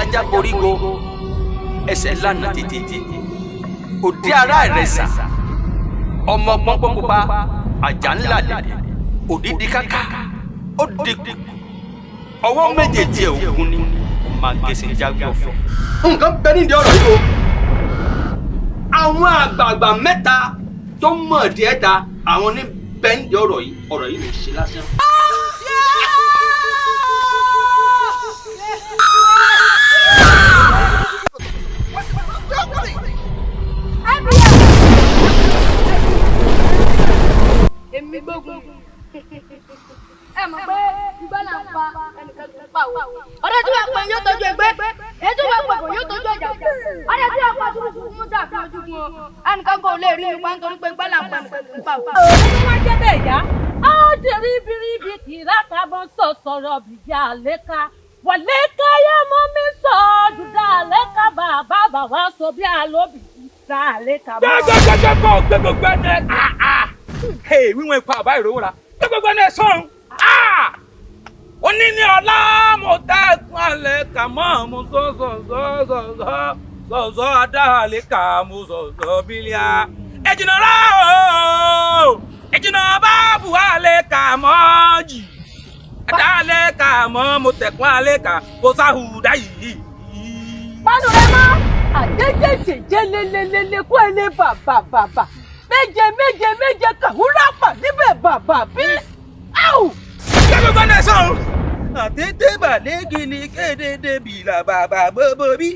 Ajá borígo ẹsẹ̀ lánàá tètè òde ara ìrẹsà ọmọ pọ́npọ́n pupa àjà ńlá dẹ̀dẹ̀ òdìdí káká ó di ọwọ́ méjèèjì ẹ̀ ògùn ni màgẹ̀sìn jágbó ọ̀fẹ́. Nǹkan bẹ nídìí ọ̀rọ̀ yìí o. Àwọn àgbààgbà mẹ́ta tó mọ̀ díẹ̀ ta àwọn ní bẹ nídìí ọ̀rọ̀ yìí, ọ̀rọ̀ yìí lè ṣe lásán. Èmi gbógun. Ẹ mọ̀ pé igbá là ń pa ẹnìkan tó ń pa o. Ọ̀rẹ́ tí wàá pẹ̀ yóò tọ́jú ẹgbẹ́. Èyí tí wàá pẹ̀ fún yóò tọ́jú ọjà. Ọ̀rẹ́ tí wàá pa túrúkú mú tàbí ojúgun o. Ẹnìkan kò lè rí mi pa nítorí pé igbá là ń pa ẹnìkan tó ń pa o. Ó wá jẹ́ bẹ́ẹ̀ yá. Ó di ríbiríbi kìláka bọ́ sọ sọ̀rọ̀ bìjà lẹ́ka. Wàlẹ́ka yẹ mọ́ mi sọ jùdá lẹ́ka bàbá bàbá sọ bí alóbì dá lẹ́ka mọ́. Gbẹgbẹgbẹ kọ gbẹ gbogbo ẹnu ẹ wíwọn ipa àbá ìrówó ra gbẹ gbogbo ẹnu ẹ sọrun. Oní ní ọlá mo tẹ́kun alẹ́ kà mọ́ mo sọ sọ sọ sọ sọ sọ sọ adá alẹ́ kà mo sọ sọ bílíà. Ẹ̀jìnà rà o ẹ̀jìnà báàbù alẹ́ kà mọ́ jì adá alẹ́ kà mọ́ mo tẹ̀kun alẹ́ kà mo sáhùdá yìí. Pánú rẹ mọ́ àjẹjẹjẹjẹ lelelele kó ele bàbà bàbà méje méje méje kàwúrà pà níbẹ̀ bàbà bí. Áwù! Gbẹ gbogbo ẹnu ẹ sọrun. Àtètè balẹ̀gìlì kéde bìlà bàbà bóbó bí.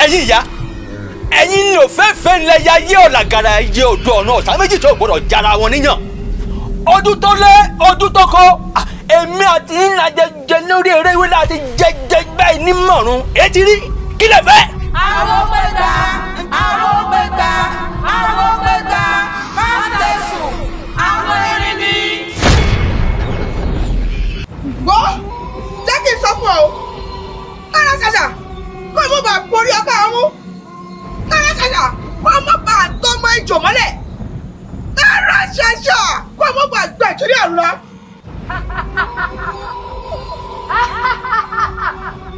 Ẹ̀yin ìyá, ẹ̀yin ni òfẹ́fẹ́ ńlẹ̀ ya yé ọ̀làgàrà ẹyẹ odò ọ̀nà ọ̀sán méjì tó gbọ́dọ̀ jara wọn níyàn. Ọdún tó lé ọdún tó kọ, èmi àti ńlá jẹjẹ lórí eré ìwé láti jẹjẹ bẹ́ẹ̀ ní mọ̀rún etí rí kí lè fẹ́. Arógbéga, arógbéga, arógbéga, má tẹ̀sùn, àwọn erin ni. Gbọ́, jẹ́ kí n sọ fún ọ o. Kára ṣàṣà kó o mọ̀ bá borí ọba ọ̀run. Kára ṣàṣà kó o mọ̀ bá tọmọ ejò mọ́lẹ̀. Kára ṣàṣà kó o mọ̀ bá gba ìtúrí ọ̀run lọ.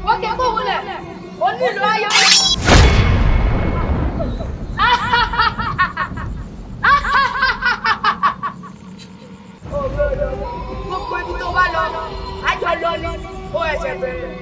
Wọ́n kẹ́ kó wọlé. Ó nílò ayọ̀. Gbogbo ibi tó bá lọ, àjọ lọ ni, ó ẹsẹ̀ bẹ̀rẹ̀.